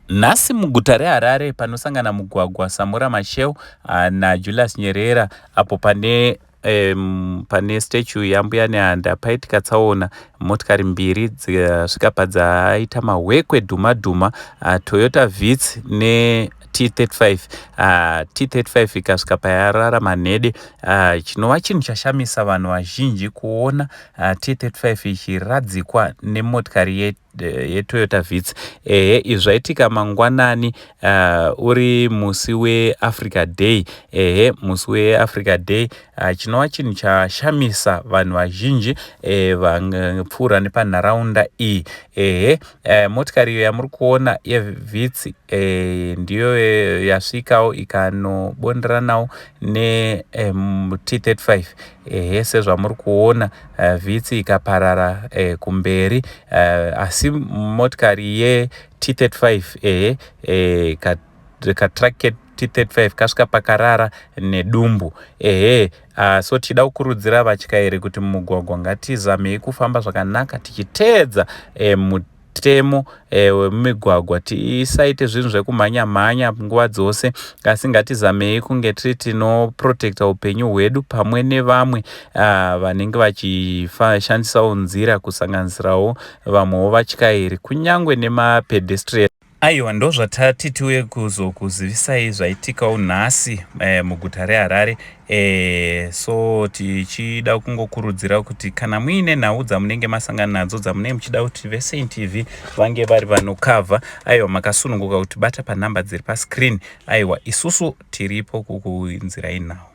Nhasi muguta reHarare panosangana mugwagwa Samora Machel naJulius Nyerere apo pane um, pane statue yaMbuya Nehanda paitika tsaona motikari mbiri dzikasvika padzaita mahwekwe dhuma dhuma Toyota Vitz ne T35 T35 ikasvika payarara manhede chinova chinhu chashamisa vanhu vazhinji kuona T35 ichiradzikwa nemotikari ye yeToyota Vitz. Ehe, izvi zvaitika mangwanani uri musi weAfrica Day. Ehe, musi weAfrica Day chinova chinhu chashamisa vanhu vazhinji vapfuura nepanharaunda iyi. Ehe, motikari iyo yamuri kuona yeVitz ndiyo yasvikawo ikanobonderanawo ne T35. Ehe, sezvamuri kuona Vitz ikaparara kumberi asi motikari ye T35 ehe katruck ke T35 kasvika pakarara nedumbu. Ehe, so tichida kukurudzira vatyairi kuti mumugwagwa ngatizamei kufamba zvakanaka tichiteedza mutemo wemumigwagwa. Tisaite zvinhu zvekumhanya mhanya nguva dzose asi ngatizamei kunge tiri tinoprotecta upenyu hwedu pamwe nevamwe vanenge vachishandisawo nzira kusanganisirawo vamwewo vatyairi kunyange nemapedestrian. Aiwa, ndozvatati tiuye kuzokuzivisai zvaitikawo nhasi muguta reHarare. So tichida kungokurudzira kuti kana muine nhau dzamunenge masangana nadzo dzamunenge muchida kuti veSaint TV vange vari vanokavha, aiwa, makasununguka kuti bata panhamba dziri pascreen. Aiwa, isusu tiripo kukuinzirai nhau.